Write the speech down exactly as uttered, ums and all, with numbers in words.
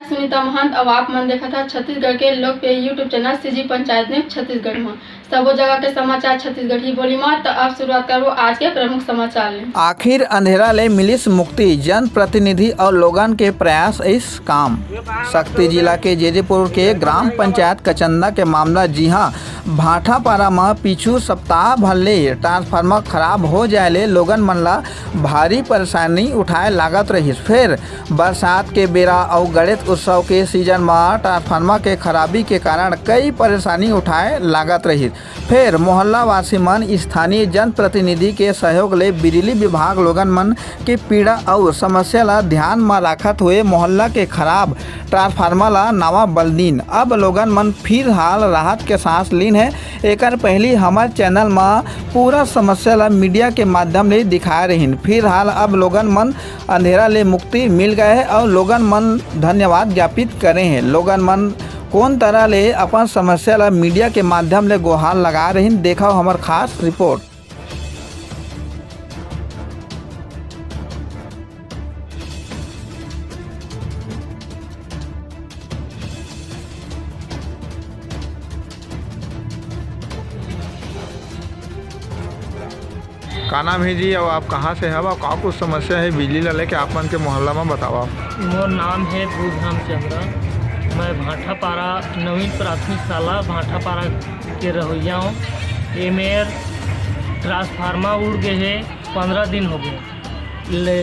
सुनीता महंत, अउ आप मन देखत हा छत्तीसगढ़ के लोकप्रिय YouTube channel CG panchayat news Chhattisgarh म। सबो जगह के समाचार छत्तीसगढ़ी बोली म। त अब शुरुआत करबो आज के प्रमुख समाचार ले। आखिर अंधेरा ले मिलिस मुक्ति, जनप्रतिनिधि अउ लोगन के प्रयास इस काम। सक्ती जिला के जेजेपुर के ग्राम पंचायत कचंदा के मामला, जिहां भाटापारा म पीछू सप्ताह भर ले ट्रांसफार्मर खराब हो जाय ले लोगन मन ला भारी परेशानी उठाए लागत रहिस। फेर बरसात के बेरा अउ गणेश उत्सव के सीजन म ट्रांसफार्मर के खराबी के कारण कई परेशानी उठाए लागत रहिस। फेर मोहल्ला वासी मन स्थानीय जनप्रतिनिधि के सहयोग ले बिजली विभाग लोगन मन के पीड़ा अउ समस्या ला ध्यान म राखत हुए मोहल्ला के खराब ट्रांसफार्मर ला नवा बलदीन। अब लोगन मन फिलहाल राहत के सांस लीन हे। एकर पहली हमर चैनल म पूरा समस्या ला मीडिया के माध्यम ले दिखाए रहिन। फिलहाल अब लोगन मन अंधेरा ले मुक्ति मिल गए हे अउ लोगन मन धन्यवाद ज्ञापित करे हे। लोगन मन कोन तरह ले अपन समस्या ला मीडिया के माध्यम ले गोहार लगा रहिन, देखव हमर खास रिपोर्ट। का नाम हे जी, अउ आप कहाँ से हव, अउ का कुछ समस्या हे बिजली ला लेके आप मन के मोहल्ला म, बतावव। मोर नाम हे बुधराम चंद्रा, मैं भाटापारा नवीन प्राथमिक शाला भाटापारा के रहोइया हूँ। ए मेर ट्रांसफार्मर उड़ गे हे, पंद्रह दिन हो गए। ले